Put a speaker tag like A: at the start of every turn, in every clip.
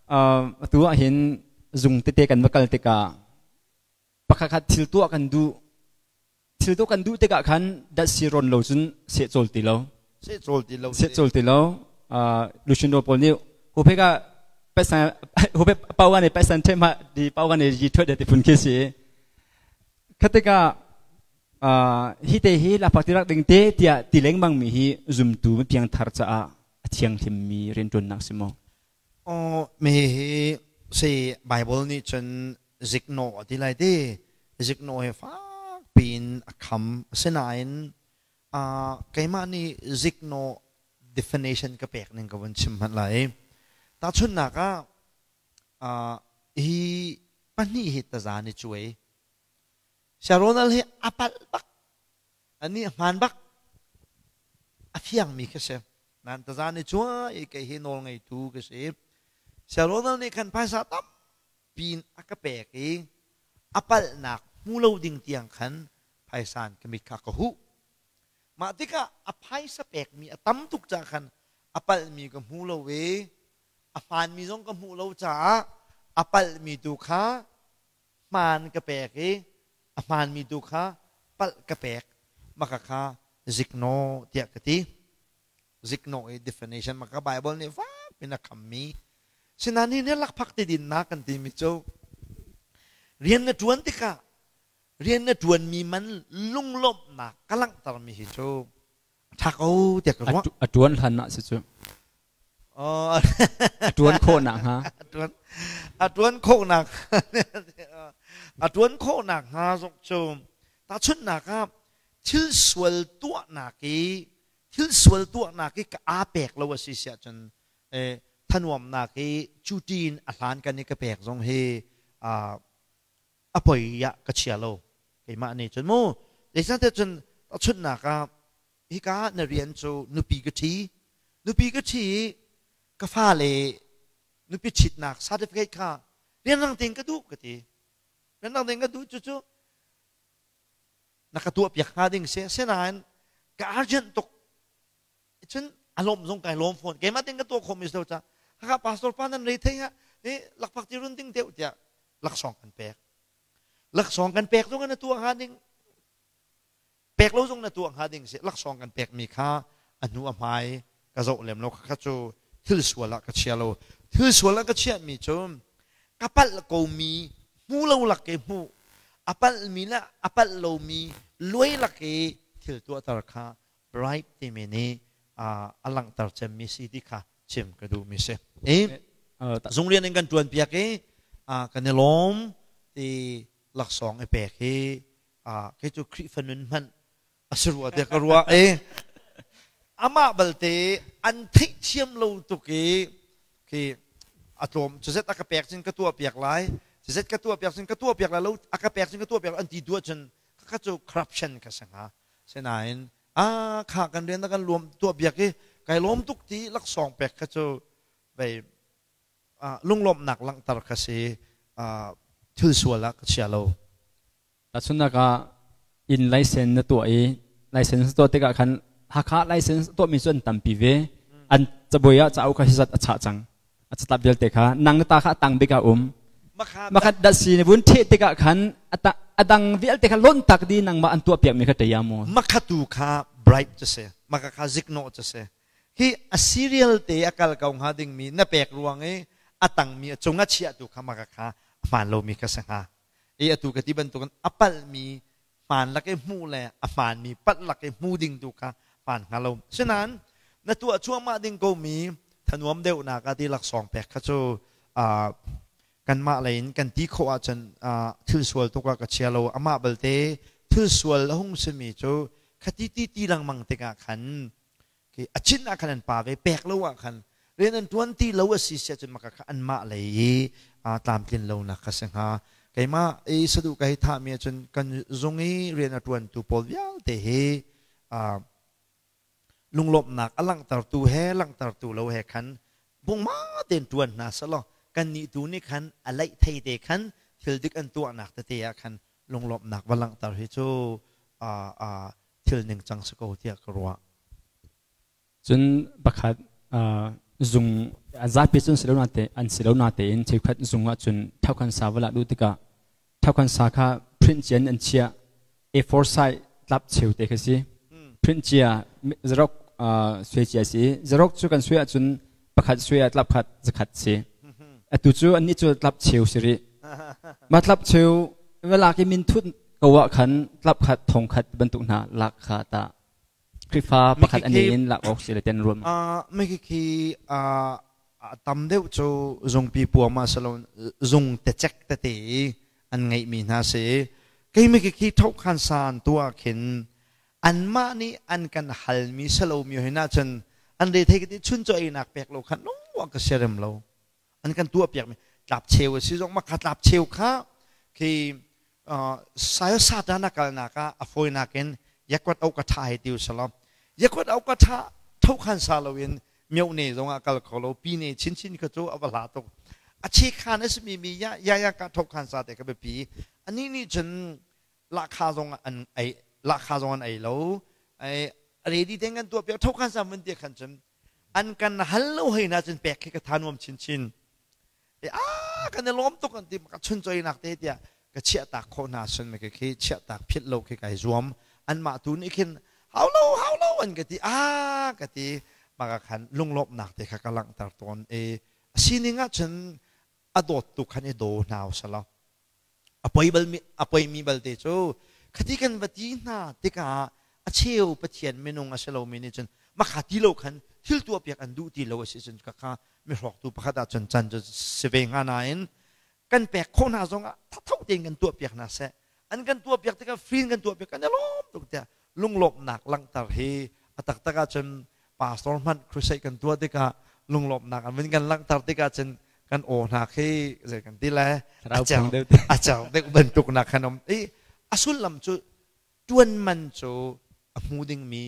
A: Atu ah hin zung tete kan va kal tikah pakhatkhat thil tuah kan duh thil tuah kan duh tikah khan datsi rawn lo cun seh cawl ti lo.
B: Seh cawl ti lo.
A: Seh cawl ti lo. Luchin ro pawl nih hupe ka paisan hupe pau ne paisan the ma di pau ne yi thwe de ti phun khi si. Khatika hi te hi lapak ti rak ding te tiah ti lengmang mi hi zumtu piang thar caah a thianghlim mi riantuannak si maw?
B: Oh, mi hi si Bible nih cun ziknawh a ti lai ti. Ziknawh hi fak piin a kham. Asinain keimah nih ziknawh definition ka pek ning ka vun chim hmanh lai. Tahchunhnak ah, hi pahnih hi taza ni cuai. Sharonal hi a palh bak. Ani a hmaan bak. A fiangmi ka si. Nan taza ni cuai i kei hi nawl ngeitu ka si. Sharonal nih khan phaisa tampi in a ka pek i a palhnak hmu lo ding tiang khan phaisa in ka mit kha ka huh. Mah tikah a phaisa pekmi a tam tuk caah khan a palhmi ka hmu lo i a hmaanmi zong ka hmuh lo caah a palhmi tu kha hmaan ka pek i a hmaanmi tu kha palh ka pek maka kha ziknaw tiah ka ti. Ziknaw i definition maka Bible nih fak in a khammi. Sinain hi nih lakphak ti dinnak kan timi cu rian na ṭuan tikah rian na ṭuanmi man lunglawmhnak ka langhtermi hi cu a ṭha ko tiah ka ruah.
A: A ṭuan hlan ah si cu. A ṭuan khawh nakhnga.
B: A ṭuan khawh nak a ṭuan khawh nakhnga zong cu tahchunhnak ah thil sual tuahnak i thil sual tuahnak i ka aa pek lo a si siah cun thanuamnak i cuti in a hlan kan i ka pek zong hi a poi ah ka chia lo keimah nih cun mu. Zeicahtiah cun tahchunhnak ah hika ah na rian cu nupi ka ṭhi, nupi ka ṭhi i ka fale nupi ṭhitnak certificate kha rianrang tein ka duh ka ti. Rianrang tein ka duh, cucu na ka tuahpiak hnga ding si. Asinain ka urgent tuk cun a lawm zong kai lawm fawn, keimah tein ka tuah khawhmi si lo caah haka pastor pa nan rei thei ha i lakphak ti run ding deuh tiah laksawng kan pek. Laksawng kan pek zong na tuah hnga ding, pek lo zong na tuah hnga ding si. Laksawng kan pekmi kha a hnu a hmai ka zoh lem lo. Kha cu thil sual ah ka chia lo. Thil sual ah ka chiahmi cu ka palh komi hmu lo lak i hmuh, a palhmi le a palh lomi luai lak i thil tuahter kha bribe timi nih a langhter cemmi si ti kha chim ka duhmi si. I zung rian in kan ṭuan piak i kan i lawm ti laksawng i pek hi kei cu Khrihfa nun hmanh a si rua tiah ka ruah i amah balte an theihthiam lo tuk i khi a tlawm cuzet a ka pek cun ka tuah piak lai, cuzet ka tuah piak cun ka tuah piak lai lo, a ka pek cun ka tuah piak an ti duah cun kha cu corruption ka si hnga. Sinain a kha kan rian na kan luam tuah piak i kai lawm tuk ti laksawng pek kha cu vei lunglawmhnak langhter kha si, thil sual ah ka chia lo.
A: Tahchunhnak ah inn license na tuah i license tuah tikah khan Hakha license tuahmi cu an tampi ve. An cabuai ah cauk kha hizat a chah cang. A catlap vialte kha nang na ta kha a tang bik ah um. Makhat datsi na vun ṭheh tikah khan a dang vialte kha lonh tak di nangmah an tuah piakmi kha ṭei mu.
B: Makhatu kha bribe cu si. Maka kha ziknawh cu si. Hi a serial te a kal ko hnga dingmi na pek ruang i a tangmi a cung a chiahtu kha maka kha a hmaan lomi kha si hnga. I atu ka ti bantukin a palhmi hmaan lak i hmuh le a hmaanmi palh lak i hmu ding tu kha hmaan hnga lo. Sinain na tuah cuahmah ding komi thanuam deuhnak ah ti laksawng pek kha cu kanmah lei in kan ti khawh ahcun thil sual tuk ah ka chia lo. Amah balte thil sual a hung simi cu khati ti ti lengmang tikah khan a chin ah khan an pa ve, pek lo ah khan rian an ṭuan ti lo a si siah cun maka kha anmah lei i tlamtlin lonak kha si hnga. Keimah i saduh ka hei thahmi ahcun kan zung i rian a ṭuantu pawl vialte hi lunglawmhnak a langhtertu he langhtertu lo he khan bungma tein ṭuan hna selaw kannih tu nih khan a laih thei te khan thil dik an tuahnak tete ah khan lunglawmhnak va langhter hi cu thil ningcang si ko tiah ka ruah.
A: Cun pakhat Zung a zapi cun si lo na te an si lo na tein cheukhat zung ah cun thokhan sa vala lu tikah thokhan sa kha print cian an chiah. A4 size tlap cheu te kha si. Print cia xerox suai cia si. Xerox cu kan suai ahcun pakhat suai ah tlap khat zakhat si. Atu cu annih cu tlap cheu si rih. Mah tlap cheu lak i min thut ko ah khan tlap khat thong khat bantuk hna lak kha ta Khrihfa pakhat an in lak awk si le ten ruam.
B: Khi tam deuh cu zungpi puam ah salon zung te cek tete an ngeihmi hna si. Keimi khi tho khan san tuah khin anmah nih an kan halmi salomi hin ahcun an re thei ka ti chun chaw einak pek lo khan lung ka siarem lo. An kan tuah piakmi tlap cheu a si zong mah kha tlap cheu kha khi sayo satan a kalnak ah a fawinak in yakwat au ka tha hei ti usalaw yakwat au ka tha tho khan sa loin myo ne zong ah kal kho lo pi ne chinchin kha cu a va hla tuk. A che khan a simi mi ya ya ya ka tho khan sa te ka biapi. Ani nih cun lahkha zong an ei, lahkha zong an ei lo. Ai ready ten kan tuah piak tho khan sa mun te khan cun an kan hal lo hei na cun pek khi ka tha nuam chinchin. E a kan i lawm tuk an ti ka chun choi nak te tiah ka chiah tak khawh hna sun me khi chiah tak phit lo khi kai zuam. Anmah tu nih khin hau lo hau lo an ka ti, a ka ti maka khan lunglawmhnak te kha ka langhter tawn. E sining ah cun a dawt tu khan i daw hna usalaw a poi bal mi a poi mi balte cu khati kan va ti hna tikah a cheu Pathian minung a si lomi nih cun makha ti lo khan thil tuah piak an duh ti lo a si cun ka kha mihrawktu pakhat ah cun can cu si ve hnga. Nain kan pek khawh hna zongah thatho tein kan tuah piak hna seh. An kan tuah piak tikah free kan tuah piak kan i lawm tuk tiah lunglawmhnak langhter hi a taktak ahcun pastor hmanh crusade kan tuah tikah lunglawmhnak an vun kan langhter tikah cun kan aw hna khi zei kan ti le a cer deuh bantuk nak khan um i a sullam cu tuan man cu a hmu dingmi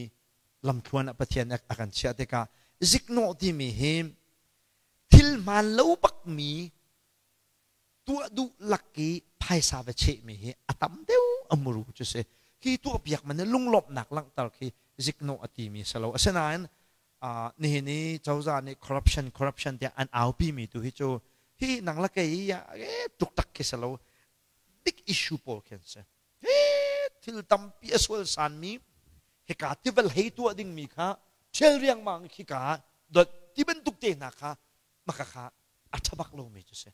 B: lamthluan ah Pathian a kan chiah tikah ziknawh timi hi thil hmaan lo bakmi tuah duh lak i phaisa va chehmi hi a tam deuh a muru cu si. Khi tuah piak man lunglawmhnak langhter khi ziknawh a timi si lo. Asinain nihin i cozah nih corruption corruption tiah an aupi mi tu hi cu hi nang la kei ya tuk tak khi si lo, big issue pawl khi an si. Thil tampi a sual san mi hika tival hei tuah ding mi kha thil riangmang khika dot ti bantuk te hna kha maka kha a thabak lo mi cu si.